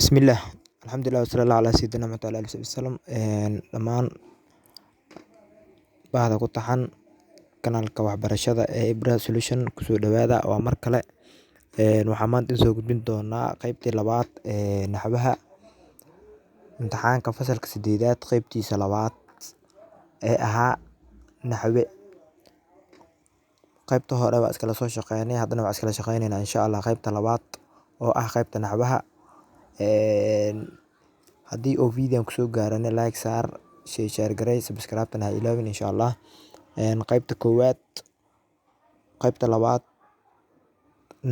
Bismillah, alxamdulilah, wasala allahu calaa sayidina Maxamed wala alihi wasaxbi wasalam. Dhammaan bahda ku taxan kanaalka waxbarashada ee Ibra Solution, kusoo dhawaada. Waa mar kale. Waxaan maanta soo gudbin doonaa qeybtii labaad ee naxwaha, imtixaanka fasalka sideedaad, qeybtiisa labaad ee ahaa naxwe. Qaybta hore waa iskala soo shaqeynay, haddana waa iskala shaqeynayna, insha Allah, qaybta labaad oo ah qaybta naxwaha. Haddii uu videon kusoo gaarana, like saar, share garey, subscribe-tana ha ilaawin, insha Allah. Qaybta koowaad, qaybta labaad,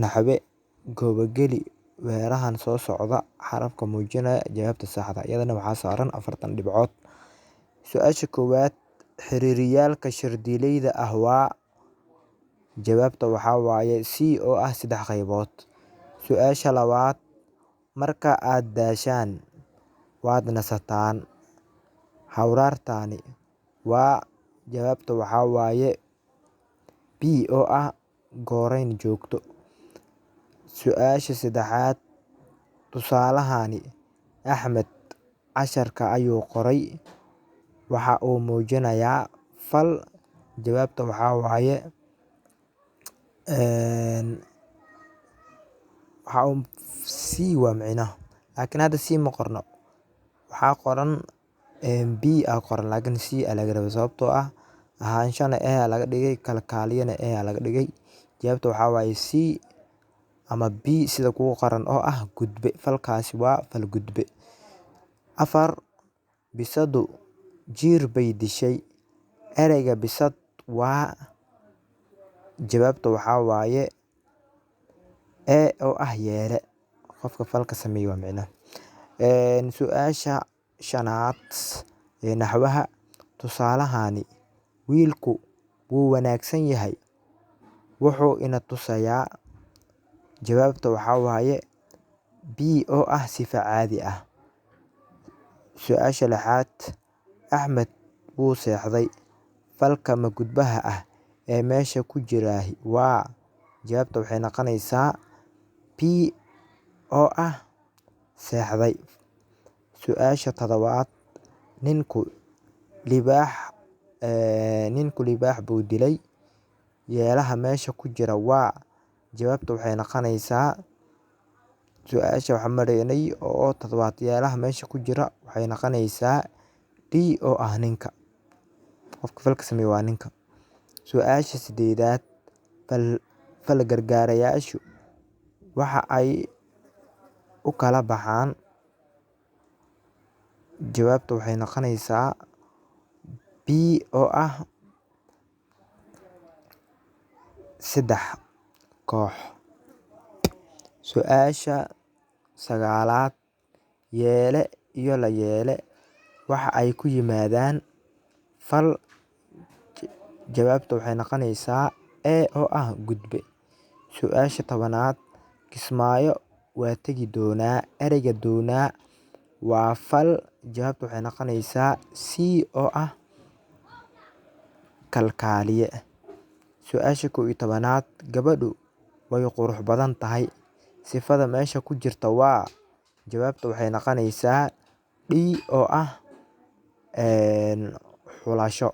naxwe. Goobageli weerahan soo socda xarafka muujinaya jawaabta saxda. Iyadana waxaa saaran 40 dhibcood. Su-aasha koowaad, xiriiryaalka shardiileyda ah waa? Jawaabta waxaa waaye C oo ah saddex qaybood. Su-aasha labaad, marka aad daashaan waad nasataan, hawraartani waa? Jawaabta waxaa waaye B oo ah gooreyn joogto. Su-aasha saddexaad, tusaalahani Axmed casharka ayuu qoray, waxa uu muujinayaa fal. Jawaabta waxaa waaye waxa uu C waa micnaha, laakiin hadda C ma qorno, waxaa qoran B aa qoran, laakiin C aa laga rabay, sababtoo ah ahaanshana A aa laga dhigay, kalkaaliyana A aa laga dhigay. Jawaabta waxaa waaye C ama B sida kugu qoran oo ah gudbe. Falkaasi waa fal gudbe. Afar, bisadu jiir bay dishay, ereyga bisad waa? Jawaabta waxaa waaye E oo ah yeele, qofka falka sameeye waa micnaha. Su-aasha shanaad ee naxwaha, tusaalahani wiilku wuu wanaagsan yahay, wuxuu ina tusayaa? Jawaabta waxaa waaye B oo ah sifa caadi ah. Su-aasha lixaad, Axmed wuu seexday, falka magudbaha ah ee meesha ku jiraahi waa? Jawaabta waxay noqonaysaa B oo ah seexday. Su-aasha toddobaad, ninku libaax buu dilay, yeelaha meesha ku jira waa? Jawaabta waxay noqonaysaa, su-aasha waxaan maraynay oo toddobaad, yeelaha meesha ku jira waxay noqonaysaa D oo ah ninka, qofka falka sameeye waa ninka. Su-aasha sideedaad, fal gargaarayaashu waxa ay u kala baxaan? Jawaabta waxay noqonaysaa B oo ah saddex koox. Su-aasha sagaalaad, yeele iyo la yeele waxa ay ku yimaadaan fal? Jawaabta waxay noqonaysaa E oo ah gudbe. Su-aasha 10aad, Kismaayo waa tegi doonaa, ereyga doonaa waa fal? Jawaabta waxay noqonaysaa C oo ah kalkaaliye. Su-aasha 11aad, gabadhu way qurux badan tahay, sifada meesha ku jirta waa? Jawaabta waxay noqonaysaa D oo ah xulasho,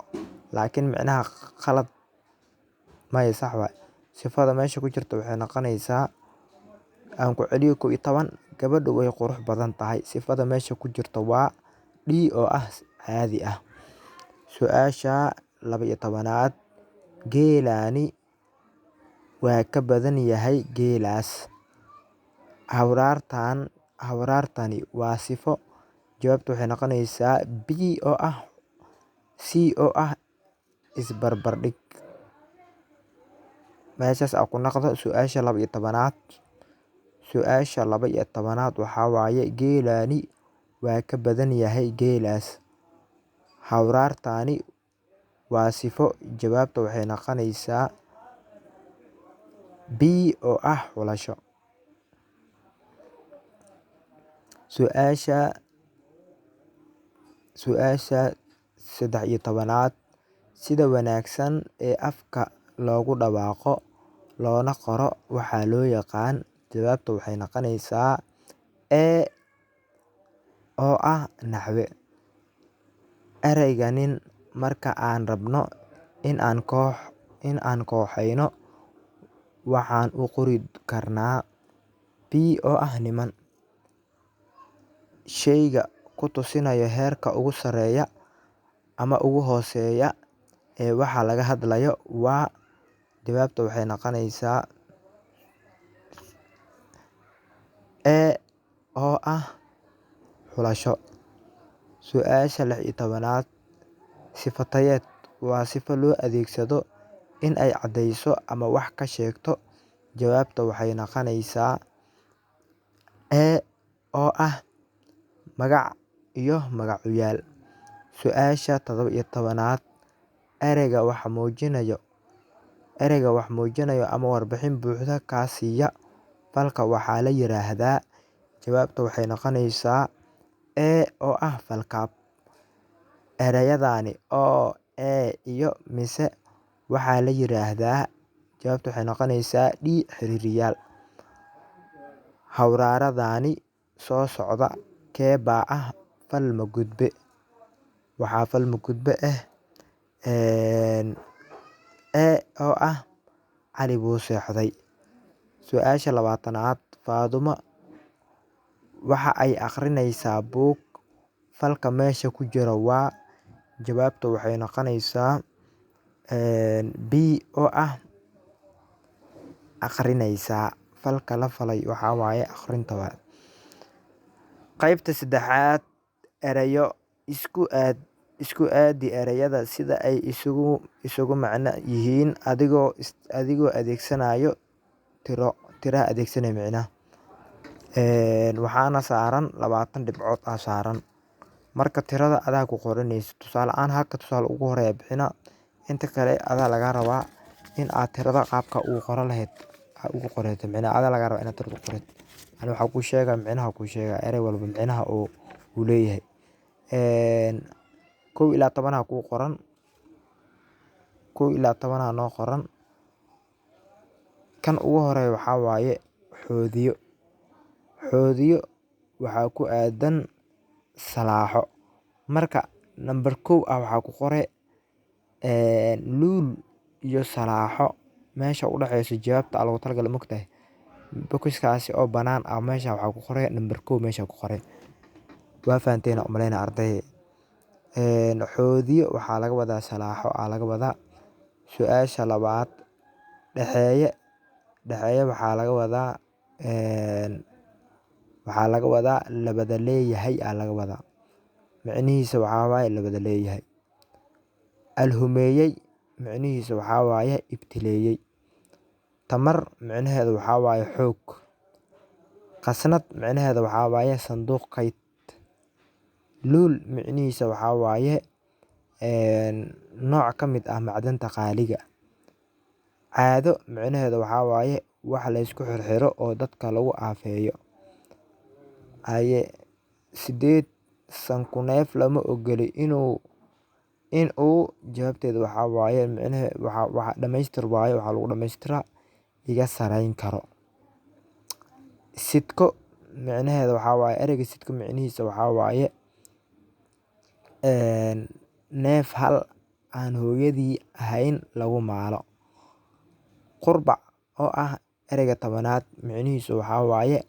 laakiin micnaha khalad maya, sax waay. Sifada meesha ku jirta waxay noqonaysaa, aan ku celiyo, 11, gabadhu way qurux badan tahay, sifada meesha ku jirta waa D oo ah caadi ah. Su-aasha 12aad, geelani waa ka badan yahay geelaas, hawraartani waa sifo? Jawaabta waxay noqonaysaa B oo ah C oo ah isbarbardhig. Meeshaas aa ku noqdo su-aasha 12aad. Su-aasha 12aad waxaa waaye geelani waa ka badan yahay geelaas, hawraartani waa sifo. Jawaabta waxay noqonaysaa B oo ah xulasho. Su-aasha 13aad, sida wanaagsan ee afka loogu dhawaaqo loona qoro waxaa loo yaqaan? Jawaabta waxay noqonaysaa E. oo ah naxwe. Ereyga "nin" marka aan rabno in aan kooxeyno, waxaan u qori karnaa B oo ah niman. Sheyga ku tusinayo heerka ugu sareeya ama ugu hooseeya ee waxa laga hadlayo waa jawaabta waxay noqonaysaa E oo ah xulasho. Su'aasha 16aad, sifatayeed waa sifo loo adeegsado in ay caddeyso ama wax ka sheegto. Jawaabta waxay noqonaysaa E oo ah magac iyo magacuyaal. Su'aasha 17aad, ereyga wax muujinayo ama warbixin buuxda ka siiya falka waxaa la yiraahdaa. Jawaabta waxay noqonaysaa E oo ah falkaab. Ereyadani oo, ee iyo mise waxaa la yiraahdaa. Jawaabta waxay noqonaysaa D xiriiriyaal. Hawraaradani soo socda keebaa ah fal ma gudbe? Waxaa fal ma gudbe ah E oo ah Cali buu seexday. Su-aasha 20aad, Faadumo waxa ay akhrinaysaa buug, falka meesha ku jira waa. Jawaabta waxay noqonaysaa B oo ah akhrinaysaa. Falka la falay waxaa waaye akhrinta waaye. Qaybta saddexaad, erayo isku aadi ereyada sida ay isugu macno yihiin adigoo adeegsanayo tiro, tiraha adeegsanay micnaha. Waxaana saaran 20 dhibcood aa saaran. Marka tirada adaa ku qoranayso, tusaale ahaan halka tusaale ugu horeeya bixina, inta kale adaa laga rabaa in aad tirada qaabka ugu qoran lahayd ugu qorato micnaha. Adaa laga rabaa inaad tirada u qorato. Ani waxaa kuu sheegaa micnaha, kuu sheegaa erey walba micnaha uu leeyahay. 1 ilaa 10 kuu qoran, 1 ilaa 10 noo qoran. Kan ugu horeeya waxaa waaye xoodiyo. Xoodiyo waxaa ku aadan salaaxo. Marka nambar 1 ah waxaa ku qore luul iyo salaaxo meesha u dhaxayso jawaabta lagu talagalay, mogtahay bokiskaasi oo banaan ah meesha waxaa ku qore nambar 1 meesha ku qore. Waa fahanteen umaleyna, arday. Xoodiyo waxaa laga wadaa salaaxo aa laga wadaa. Su-aasha labaad, dhexeeye. Dhexeeye waxaa laga wadaa labada leeyahay aa laga wadaa, micnihiisa waxaa waaye labada leeyahay. Alhumeeyey micnihiisa waxaa waaye ibtileeyey. Tamar micnaheedu waxaa waaye xoog. Khasnad micnaheedu waxaa waaye sanduuq kayd. Luul micnihiisa waxaa waaye nooc ka mid ah macdanta qaaliga. Caado micnaheedu waxaa waaye wax la isku xirxiro oo dadka lagu aafeeyo. Haye, 8, sankuneef lama ogoli inuu. Jawaabteedu waxaa waaye micnahe waxa dhamaystir waaye, waxaa lagu dhamaystiraa iga sarayn karo. Sidko micnaheedu waxaa waaye, ereyga sidko micnihiisa waxaa waaye neef hal aan hooyadii ahayn lagu maalo. Qurbac oo ah ereyga 10aad micnihiisu waxaa waaye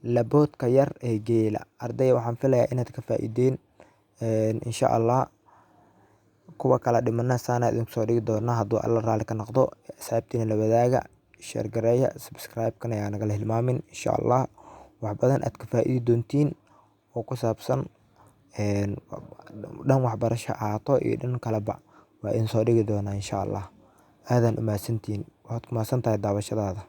laboodka yar ee geela. Arday, waxaan filayaa inaad ka faa'iideen insha Allah. Kuwa kala dhimana saana idinku soo dhigi doonaa hadduu Alla raalli ka noqdo. Asxaabtiina la wadaaga, share gareeya, subscribe-kana yaa nagala hilmaamin. Insha Allah wax badan aad ka faa'iidi doontiin oo ku saabsan dhan waxbarasho ahaato iyo dhan kaleba waa idin soo dhigi doonaa insha Allah. Aadan u mahadsantihiin, waad ku mahadsantahay daawashadaada.